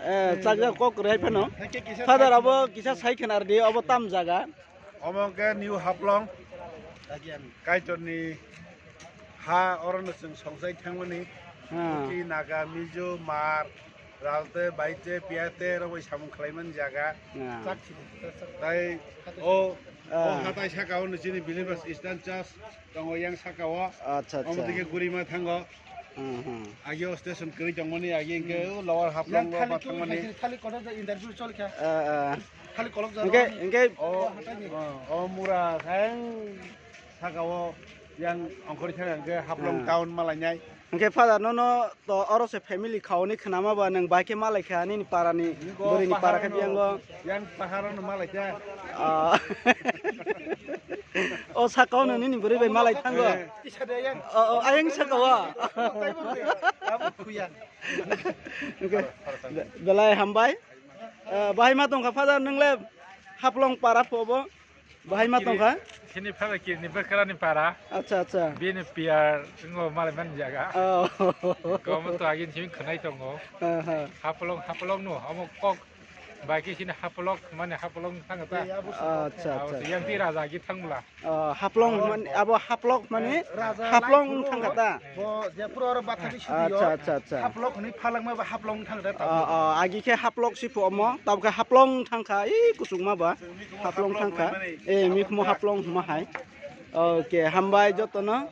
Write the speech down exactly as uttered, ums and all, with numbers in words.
Eh, chakjak kok kwrwi phano. Father, abo kisa sai khna rwdi, obo tam jaga? Omo khe New Haflong, Kaitorni ha, orono chwng songchai thangmani. Ah. Kuki, Naga, Mizo, Hmar, Ralte, Baite, Piyate, rok bai samung khlaimani jaga. Ah. Tai o, o Ah. hatai saka o chini Believers Eastern Church tongo yang saka o. Acha, acha. Omo dike gurima thango. Hmm, hmm. Agi o station kwrwi tongmani, agi hwnkhe Hmm. o Lower Haflong Yang o thali ma tu thangmani. Khai thali kotor da interview chol kha. Ah, ah. Thali kolok jaro Hwnkhe, ani. Hwnkhe O, O hatai ni. o, o mura sang saka o yang ongkhorwi thang hwnkhe Haflong Ah. town malainai. Hwnkhe Father, nono to oro se family khauni khnama ba nwng bai khe malai kha nini para ni, Nini go bwrwi ni para khe paharno, biyango. Yang paharno malai kha. Ah. O saka o nini bwrwi bai malai thango. Eh. Isa de yang. O, o, ayang saka o. Abo khuya. Hwnkhe be-, belai hambai. Eh, bahai ma tongkha Father, nwng le Haflong para pho bo? Bahai ma tongkha? Sini phala kiri ni bwkrani para. Acha, acha. Bini piyar ngo malai man jaga. Oh. Komo to agin simi khnai tongo. Aha. Haflong, Haflong no, amo kok. Bai khe sini Haflong, mane Haflong thang ta. Acha, Abo acha. Yang ti raja agi thang bwla. Oh, Haflong man, abo Haflong mane Raja Haflong Laipuro thang kha ta. Bo Jepuro oro bathari studio. Acha, acha, acha. Haflong ni phalangma ba Haflong thang kha ta. Oh, oh, agi khe Haflong si pho omo, tab khe Haflong thang kha, i kusukma ba. Haflong thang kha. Eh, mikhumo Haflong hima hai. Okay, hambai jotono.